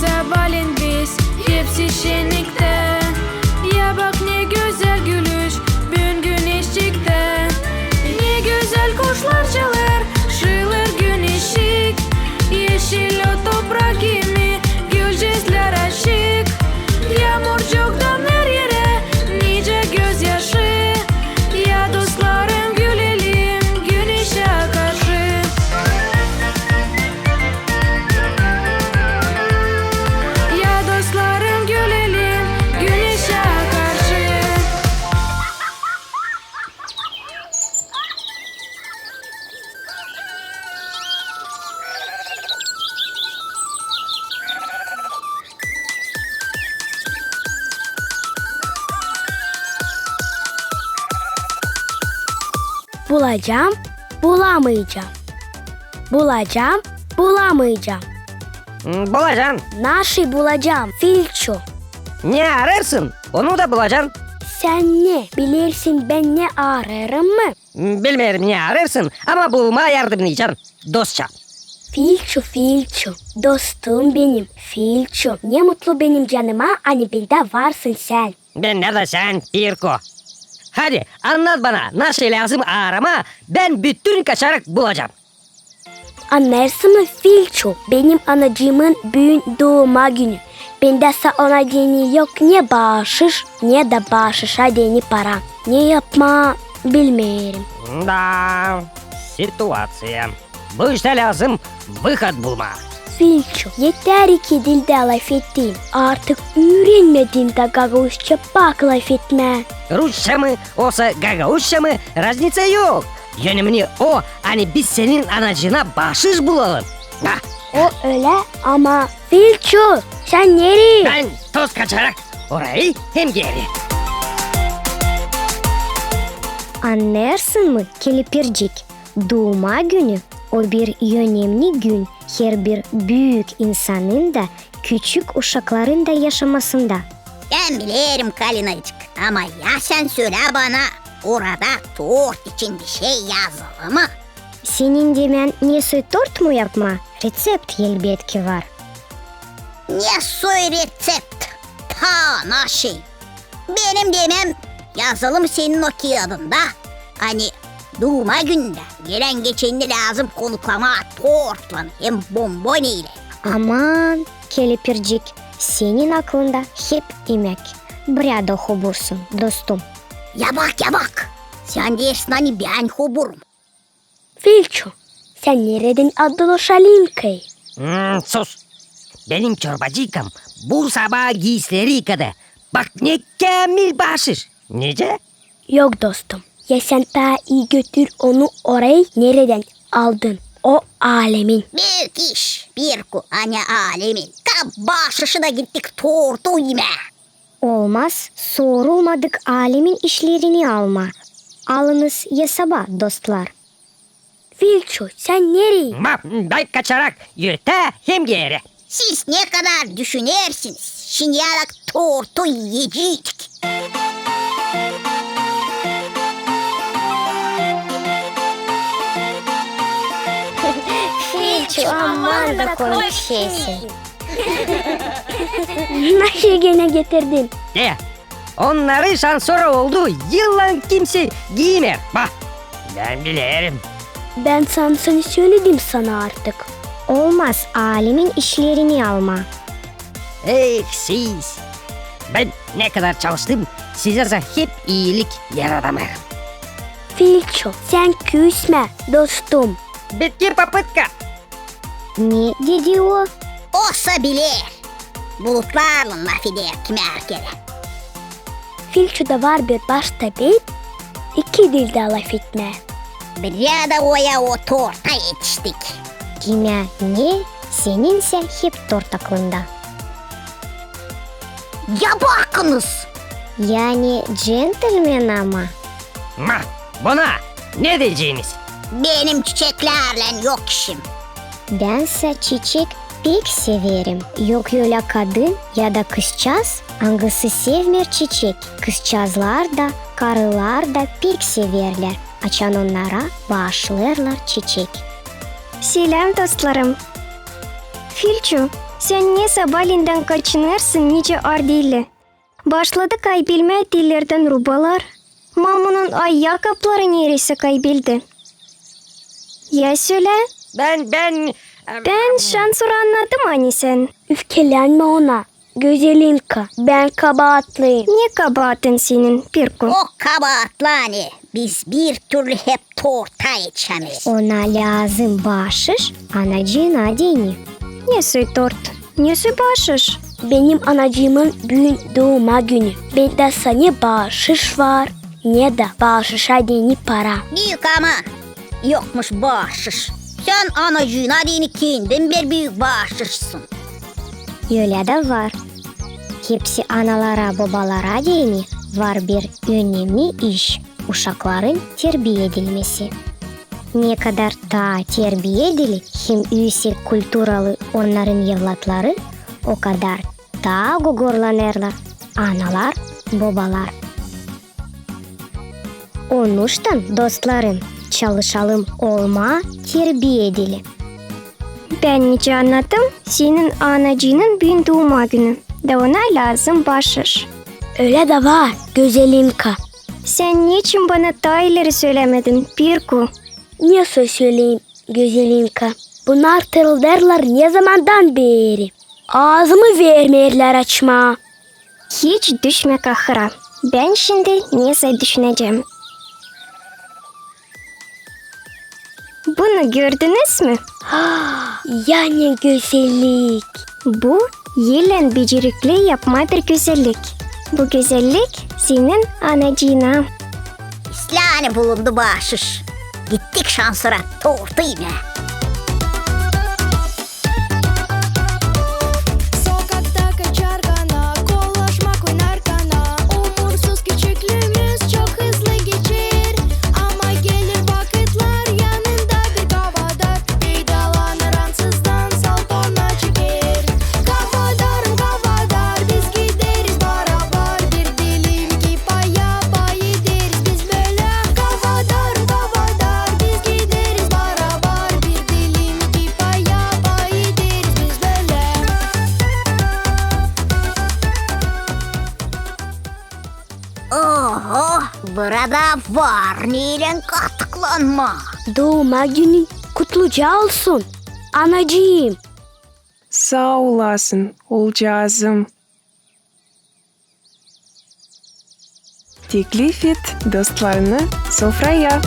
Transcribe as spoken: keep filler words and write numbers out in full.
Sabaalän biz hepsi şenniktä. Ya bak, ne gözäl gülüş büün güneşçiktä. Ne gözäl kuşlar çalêr, şıılêr güneşçik. Eşil o toprak kimi, gülcüklär açık. Yaamurcuktan her erä nicä gözyaşı. Ya dostlarım, gülelim güneşä karşı. Ya dostlarım, gülelim güneşä karşı. Bulacam, bulamayacam. Bulacam, bulamayacam. Hmm, bulacan. Naşey bulacam, Filçu? Ne arêêrsın, onu da bulacan. Sän ne bilersin, bän ne arêêrım mı? Hmm, bilmeerim, ne arêêrsın, ama bulmaa yardımnaycan, dostça. Filçu, Filçu, dostum benim, Filçu. Ne mutlu benim canıma, ani bendä varsın sän. Bendä dä sän, Pirku. Hadi, annat bana, naşey lääzım aaramaa, bän bütün kaçarak bulacam. Annêêrsın mı, Filçu, benim anacıımın büün duuma günü. Bendä sa ona deyni yok ne baaşış, ne dä baaşışa deyni para. Ne yapmaa, bilmeerim. Da, situaţiya. Bu iştä lääzım выход bulmaa. Filçu, etär iki dildä lafettin. Artık üürenmedin dä gagauzça pak lafetmää. Rusça mı, osa gagauzça mı, razniţa yok. Önemni o, ani biz senin anacıına baaşış bulalım. Ha. O ölä, ama Filçu, sän nereyi? Bän toz kaçarak orayı hem geeri. Annêêrsın mı, kelepircik? Duuma günü o bir önemni gün herbir büük insanın da, küçük uşakların da yaşamasında. Bän bilerim, Kalinacık, ama ya sän sölä bana, orada tort için bişey yazılı mı? Senin demän nesoy tort mu yapmaa? Reţept elbetki var. Nesoy reţept? Ta naşey! Benim demem yazılı mı senin o kiyadında, ani duuma günündä gelän-geçeni lääzım konuklamaa tortlan hem bomboniylän? Aman, kelepircik, senin aklında hep imäk. Bräda hobursun, dostum. Ya bak, ya bak! Sän deersin, ani bän hoburum. Filçu, sän neredän aldın o şalinkayı? Hmm, sus! Benim çorbacıykam bu sabaa giisileri yıkadı. Bak, ne käämil baaşış! Nicä? Yok, dostum. Ya sän taa ii götür onu orayı, neredän aldın. O alemin. Büük iş, Pirku, ani alemin. Kap baaşışı da gittik tortu imää. Olmaz sorulmadık alemin işlerini almaa. Alınız esaba, dostlar. Filçu, sän nereyi? Bän kaçarak yürütä hem geeri. Siz ne kadar düşünersiniz, şindi yarak tortu iyeceydik. Filçu, aman da komik şeysin. Naşey genä getirdin? De, onnarı şansora oldu yıllan kimsey giimeer. Bak, bän bilerim. Bän sana söledim sana artık. Olmaz alemin işlerini almaa. Eh, siz! Bän ne kadar çalıştım, sizä sa hep iilik yaradamêêrım. Filçu, sän küsmä, dostum. Bitki popıtka. Ne dedi o? Osa biler. Bulutlarlan lafeder kimär kerä. Filçuda var bir baş tabet, iki dildä lafetmää. Bräda oya o torta etiştik. Kimä ne, seninsä hep tort aklında. Ya bakınız! Yani džentelmen ama. Ma, buna ne deyeceniz? Benim çiçeklärlän yok işim. Bän sä çiçek pek severim. Yok ölä kadın ya da kızçaz, angısı sevmeer çiçek. Kızçazlar da, karılar da pek severlär, açan onnara baaşlêêrlar çiçek. Seläm, dostlarım! Filçu, Sän ne sabalendän kaçınêrsın nicä ardiili? Başladı kaybelmää diillerdän rubalar. Mamunun ayakapları nereysä kaybeldi. Ya sölä. Bän, bän, bän şansora annadım, ani sän. Üfkelenmä ona, Gözelinka, bän kabaatlıyım. Ne kabaatın senin, Pirku? O kabaatlı, ani biz bir türlü hep torta etişämeeriz. Ona lääzım baaşış anacıına deyni. Ne soy tort, ne soy baaşış? Benim anacıımın büün duuma günü. Bendä sa ne baaşış var, ne dä baaşışa deyni para. Büük ama yokmuş baaşış. Sän anacıına deyni kendin bir büük baaşışsın. Ölä dä var. Hepsi analara, bobalara deyni var bir önemni iş, uşakların terbiya edilmesi. Ne kadar taa terbiyedili hem üüsek kulturalı onnarın evlatları, o kadar taa gogorlanêrlar analar, bobalar. Onuştan, dostlarım, çalışalım olmaa terbiyedili. Bän nicä annadım, senin anacıının büün duuma günü, da ona lääzım baaşış. Ölä dä var, Gözelinka. Sän neçin bana taa ileri sölämedin, Pirku? Ne soy söleyim, Gözelinka? Bunnar tırıldêrlar ne zamandan beeri. Aazımı vermeerlär açmaa. Hiç düşmä kahıra. Bän şindi nesä düşünecäm. Bunu gördünüz mü? Ya ne gözellik! Bu ellän becerikli yapmaa bir gözellik. Bu gözellik senin anacıına. İslää, ani bulundu baaşış. Gittik şansora tortu imää. Sokakta kaçarkana, kollaşmak oynarkana, umursuz küçüklüümüz çok hızlı geçer. Ama gelir vakıtlar, yanında bir kafadar, peydalanır ansızdan, salpana çeker. Kafadarım, kafadar, biz gideriz barabar, bir dilim ki paya pay ederiz biz bölä. Kafadarım, kafadar, biz gideriz barabar, bir dilim ki paya pay ederiz biz bölä. Oho, burada var neylän katıklanmaa. Duuma günün kutluca olsun, anacıım. Saa olasın, oolcaazım. Teklif et dostlarını sofraya.